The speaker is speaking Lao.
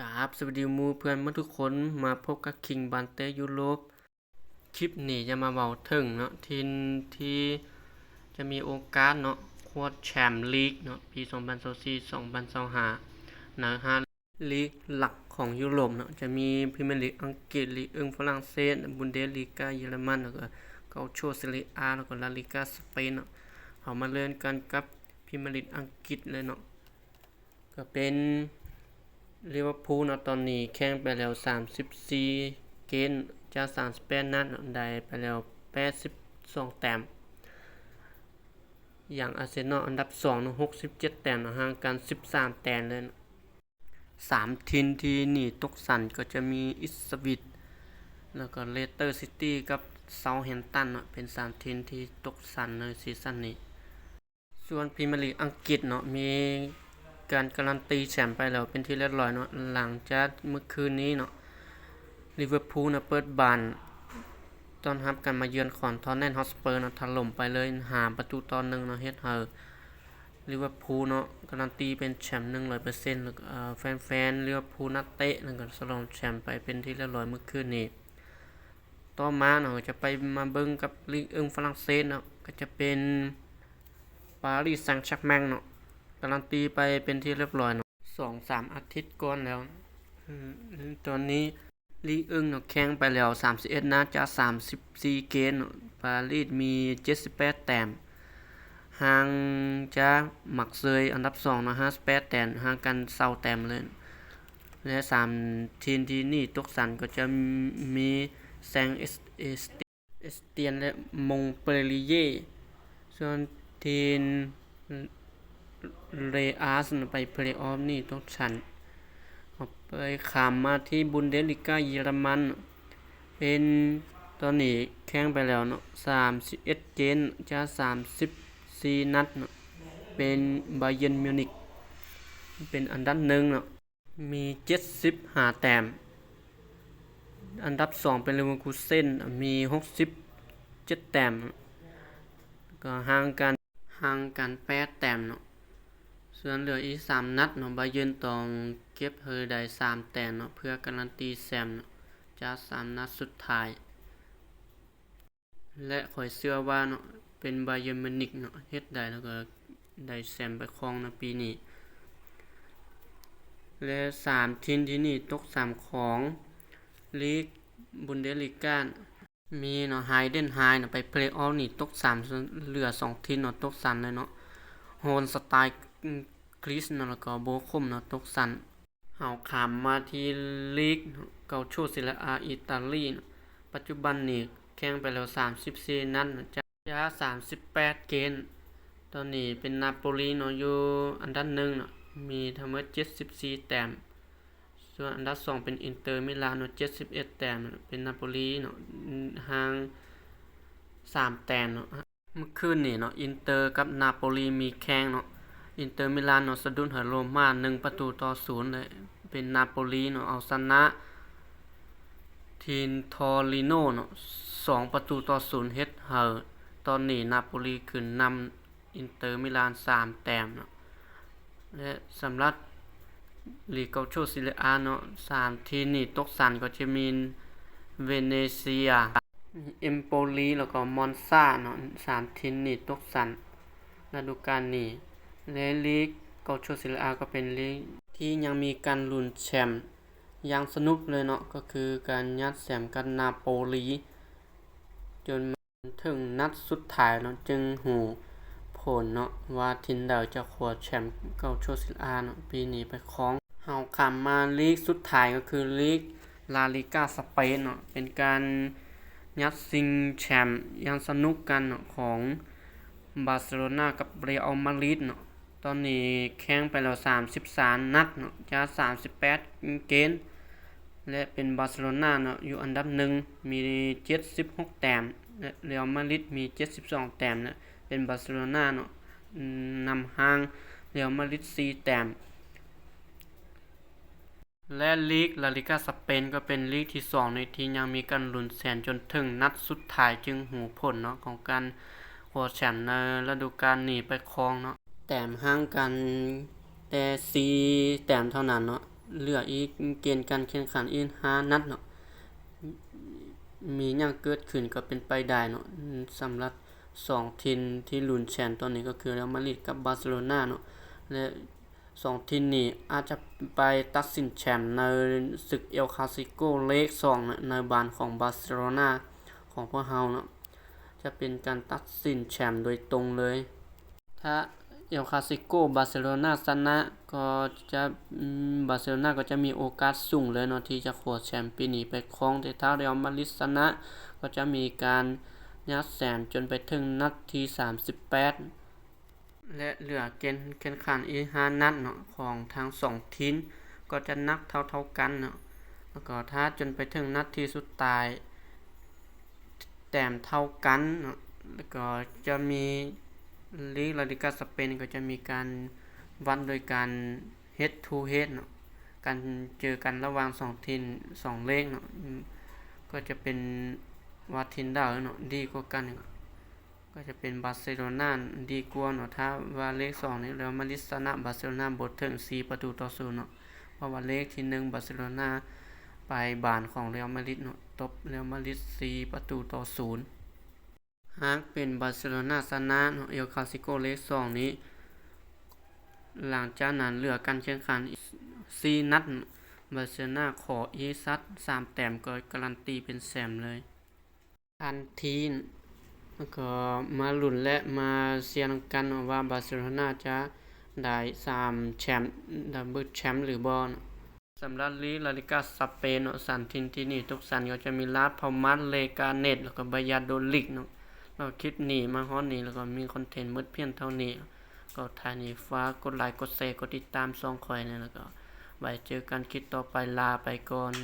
ກາບສະຫວັດດີໝູ່ເພື່ອນໝົດທຸກຄົນ ມາພົບກັບຄິງບານເຕະຢູໂຣບ. ຄລິບນີ້ຈະມາເວົ້າເຖິງເນາະ ທີມທີ່ຈະມີໂອກາດເນາະ ຄວ້າແຊມລີກເນາະ ປີສອງພັນຊາວສີ່ ສອງພັນຊາວຫ້າ ໃນຫ້າລີກຫຼັກຂອງຢູໂຣບເນາະ ຈະມີພຣີເມຍລີກອັງກິດ, ລີກເອິ້ງຝຣັ່ງເສດ, ບຸນເດສລີກາເຢຍລະມັນ ແລ້ວກໍເກົາໂຊຊີເລອາ ແລ້ວກໍລາລີກາສະເປນເນາະ. ເຮົາມາເລີ່ມກັນກັບພຣີເມຍລີກອັງກິດເລີຍເນາະ. ກໍເປັນລິເວີພູເນາະ ຕອນນີ້ແຂ່ງໄປແລ້ວສາມສິບສີ່ເກມ ຈາກສາມສິບແປດນັດເນາະ ໄດ້ໄປແລ້ວແປດສິບສອງແຕ້ມ. ຢ່າງອາເຊນອລອັນດັບສອງເນາະ ຫົກສິບເຈັດແຕ້ມເນາະ ຫ່າງກັນສິບສາມແຕ້ມເລີຍ. ສາມທີມທີ່ໜີຕົກຊັ້ນກໍຈະມີອິບສະວິດ ແລ້ວກໍເລສເຕີຊິຕີ້ ກັບເຊົາແຮມຕັນເນາະ ເປັນສາມທີມທີ່ຕົກຊັ້ນໃນຊີຊັນນີ້. ສ່ວນພຣີເມຍລີກອັງກິດເນາະ ມີການກາຣັນຕີແຊມໄປແລ້ວເປັນທີ່ລຽບຮ້ອຍເນາະ ຫຼັງຈາກມື້ຄືນນີ້ເນາະ ລິເວີພູເນາະ ເປີດບານຕ້ອນຮັບການມາເຢືອນຂອງທອດແນມຮອດສະເປີເນາະ ຖະຫຼົ່ມໄປເລີຍຫ້າປະຕູຕໍ່ໜຶ່ງເນາະ ເຮັດໃຫ້ລິເວີພູເນາະ ກາຣັນຕີເປັນແຊມໜຶ່ງຮ້ອຍເປີເຊັນ ແລ້ວກໍ ເອີ ແຟນໆລິເວີພູນັກເຕະນັ້ນກໍສະຫຼອງແຊມໄປເປັນທີ່ລຽບຮ້ອຍມື້ຄືນນີ້. ຕໍ່ມາເນາະ ເຮົາຈະໄປມາເບິ່ງກັບລີກເອິ້ງຝຣັ່ງເສດເນາະ ກໍຈະເປັນປາຣີແຊງແຊັກແມັງເນາະ ກາຣັນຕີໄປເປັນທີ່ລຽບຮ້ອຍເນາະ ສອງສາມອາທິດກ່ອນແລ້ວ. ອືມ ຕອນນີ້ລີກເອິ້ງເນາະ ແຂ່ງໄປແລ້ວສາມສິບເອັດນັດ ຈາກສາມສິບສີ່ເກມເນາະ ປາຣີມີເຈັດສິບແປດແຕ້ມ ຫ່າງຈາກມັກເຊີຍອັນດັບສອງເນາະ ຫ້າສິບແປດແຕ້ມ ຫ່າງກັນຊາວແຕ້ມເລີຍ. ແລະ ສາມທີມທີ່ໜີຕົກຊັ້ນກໍຈະມີແຊງເອສ ເອສ ເອສຕຽນ ແລະ ມົງເປລີເຢ. ສ່ວນທີມເລອາສນະ ໄປເພລເອົານີ້ຕົກຊັ້ນ. ເຮົາໄປຂ້າມມາທີ່ບຸນເດສລີກາເຢຍລະມັນ ເປັນ ຕອນນີ້ແຂ່ງໄປແລ້ວເນາະ ສາມສິບເອັດເກມ ຈາກສາມສິບສີ່ນັດເນາະ ເປັນບາເຢີນມິວນິກ ເປັນອັນດັບໜຶ່ງເນາະ ມີເຈັດສິບຫ້າແຕ້ມ. ອັນດັບສອງເປັນເລເວີຄູເຊັນ ມີຫົກສິບເຈັດແຕ້ມ ກໍຫ່າງກັນ ຫ່າງກັນແປດແຕ້ມເນາະ. ສ່ວນເຫຼືອອີກສາມນັດເນາະ ບາເຢີນຕ້ອງເກັບໃຫ້ໄດ້ສາມແຕ້ມເນາະ ເພື່ອກາຣັນຕີແຊມເນາະ ຈາກສາມນັດສຸດທ້າຍ. ແລະ ຂ້ອຍເຊື່ອວ່າເນາະ ເປັນບາເຢີນມິວນິກເນາະ ເຮັດໄດ້ແລ້ວກໍໄດ້ແຊມໄປຄອງໃນປີນີ້. ແລະ ສາມທີມທີ່ໜີຕົກຊັ້ນຂອງລີກບຸນເດສລີກາ ມີເນາະ ໄຮເດັນຮາຍເນາະ ໄປເພລເອົານີ້ຕົກຊັ້ນ ເຫຼືອສອງທີມເນາະ ຕົກຊັ້ນເລີຍເນາະ ໂຮນສະຕາຍຄຣິສເນາະ ແລ້ວກໍໂບໂຄມເນາະ ຕົກຊັ້ນ. ເຮົາຂ້າມມາທີ່ລີກເກົາໂຊຊີເລອາ ອີຕາລີເນາະ ປັດຈຸບັນນີ້ແຂ່ງໄປແລ້ວສາມສິບສີ່ນັດເນາະ ຈາກສາມສິບແປດເກມ ຕອນນີ້ເປັນນາໂປລີເນາະ ຢູ່ອັນດັບໜຶ່ງເນາະ ມີທັງໝົດເຈັດສິບສີ່ແຕ້ມ. ສ່ວນອັນດັບສອງເປັນອິນເຕີມິລານເນາະ ເຈັດສິບເອັດແຕ້ມ ເປັນນາໂປລີເນາະ ຫ່າງສາມແຕ້ມເນາະ. ມື້ຄືນນີ້ເນາະ ອິນເຕີກັບນາໂປລີມີແຂ່ງເນາະ ອິນເຕີມິລານເນາະ ສະດຸດໃຫ້ໂຣມາໜຶ່ງປະຕູຕໍ່ສູນເລີຍ ເປັນນາໂປລີເນາະ ເອົາຊະນະທີມທໍຣິໂນເນາະ ສອງປະຕູຕໍ່ສູນ ເຮັດໃຫ້ຕອນນີ້ນາໂປລີຂຶ້ນນຳ ອິນເຕີມິລານສາມແຕ້ມເນາະ. ແລະ ສຳລັບລີກເກົາໂຊຊີເລອາເນາະ ສາມທີມນີ້ຕົກຊັ້ນກໍຈະມີເວເນເຊຍ, ເອມໂປລີ ແລ້ວກໍມອນຊາເນາະ ສາມທີມນີ້ຕົກຊັ້ນລະດູການນີ້. ແລະ ລີກເກົາໂຊຊີເລອາກໍເປັນລີກທີ່ຍັງມີການລຸ້ນແຊມຢ່າງສະໜຸກເລີຍເນາະ ກໍຄືການຍາດແຊມກັບນາໂປລີ ຈົນ ເຖິງນັດສຸດທ້າຍເນາະ ຈຶ່ງຮູ້ຜົນເນາະ ວ່າທີມໃດຈະຄວ້າແຊມເກົາໂຊຊີເລອາເນາະ ປີນີ້ໄປຄອງ. ເຮົາຂ້າມມາລີກສຸດທ້າຍ ກໍຄືລີກລາລີກາສະເປນເນາະ ເປັນການຍັດຊິງແຊມຢ່າງສະໜຸກກັນເນາະ ຂອງບາເຊໂລນາກັບເຣອັລມາດຣິດເນາະ. ຕອນນີ້ແຂ່ງໄປແລ້ວສາມສິບສາມນັດເນາະ ຈາກສາມສິບແປດເກມ ແລະ ເປັນບາເຊໂລນາເນາະ ຢູ່ອັນດັບໜຶ່ງ ມີເຈັດສິບຫົກແຕ້ມ ແລະ ເຣອັລມາດຣິດມີເຈັດສິບສອງແຕ້ມ ແລະ ເປັນບາເຊໂລນາເນາະ ນຳຫ່າງເຣອັລມາດຣິດສີ່ແຕ້ມ. ແລະ ລີກລາລີກາສະເປນ ກໍເປັນລີກທີສອງເນາະ ທີ່ຍັງມີການລຸ້ນແຊມຈົນເຖິງນັດສຸດທ້າຍ ຈຶ່ງຮູ້ຜົນເນາະ ຂອງການຄວ້າແຊມໃນລະດູການນີ້ໄປຄອງເນາະ. ແຕ້ມຫ່າງກັນແຕ່ສີ່ແຕ້ມເທົ່ານັ້ນເນາະ ເຫຼືອອີກເກມການແຂ່ງຂັນອີກຫ້ານັດເນາະ ມີຫຍັງເກີດຂຶ້ນກໍເປັນໄປໄດ້ເນາະ ສຳລັບສອງທີມທີ່ລຸ້ນແຊມຕອນນີ້ກໍຄື Real Madrid ກັບ Barcelona ເນາະ ແລະ ສອງທີມນີ້ອາດຈະໄປຕັດສິນແຊມໃນສຶກ El Clasico ເລກສອງ ໃນບ້ານຂອງ Barcelona ຂອງພວກເຮົາເນາະ ຈະເປັນການຕັດສິນແຊມໂດຍຕົງເລີຍ. ຖ້າ El Clasico Barcelona ຊະນະ ກໍຈະ Barcelona ກໍຈະມີໂອກາດສູງເລີຍເນາະ ທີ່ຈະຄວ້າແຊມປີນີ້ໄປຄອງ, ແຕ່ຖ້າ Real Madrid ຊະນະ ກໍຈະມີການຍາດແຊມຈົນໄປເຖິງນັດທີສາມສິບແປດ ແລະ ເຫຼືອເກມແຂ່ງຂັນອີກຫ້ານັດເນາະ ຂອງທັງສອງທີມ ກໍຈະໜັກເທົ່າໆກັນເນາະ ແລ້ວກໍຖ້າຈົນໄປເຖິງນັດທີສຸດທ້າຍ ແຕ້ມເທົ່າກັນເນາະ ແລ້ວກໍຈະມີ ລີກ La Liga ສະເປນ ກໍຈະມີການວັດໂດຍການ head to head ເນາະ ການເຈີກັນລະຫວ່າງສອງທີມ ສອງເລກເນາະ ກໍຈະເປັນວ່າທີມໃດເນາະ ດີກວ່າກັນ ກໍຈະເປັນ Barcelona ດີກວ່າເນາະ ຖ້າວ່າເລກສອງນີ້ Real Madrid ຊະນະ Barcelona ບໍ່ເຖິງສີ່ປະຕູຕໍ່ສູນເນາະ ເພາະວ່າເລກທີໜຶ່ງ Barcelona ໄປບ້ານຂອງ Real Madrid ເນາະ ຕົບ Real Madrid ສີ່ປະຕູຕໍ່ສູນ. ຫາກເປັນ Barcelona ຊະນະເນາະ El Clasico ເລກສອງນີ້ ຫຼັງຈາກນັ້ນເຫຼືອການແຂ່ງຂັນສີ່ນັດ Barcelona ຂໍອີກສັກສາມແຕ້ມກໍກາຣັນຕີເປັນແຊມເລີຍ. ທັນທີ ແລ້ວກໍມາລຸ້ນ ແລະ ມາເຊຍນຳກັນເນາະວ່າ Barcelona ຈະໄດ້ສາມແຊມ Double Champ ຫຼືບໍ່ເນາະ. ສຳລັບລີກ La Liga ສະເປນເນາະ ສາມທີມທີ່ໜີຕົກຊັ້ນກໍຈະມີ Las Palmas, Leganes ແລ້ວກໍ Valladolid ເນາະ. ແລ້ວຄລິບນີ້ມາຮອດນີ້ ແລ້ວກໍມີຄອນເທັນໝົດພຽງເທົ່ານີ້. ກໍທ້າຍນີ້ຝາກກົດໄລ ກົດແຊ ກົດຕິດຕາມຊ່ອງຂ້ອຍແດ່ ແລ້ວກໍໄວ້ເຈີກັນຄລິບຕໍ່ໄປ ລາໄປກ່ອນ.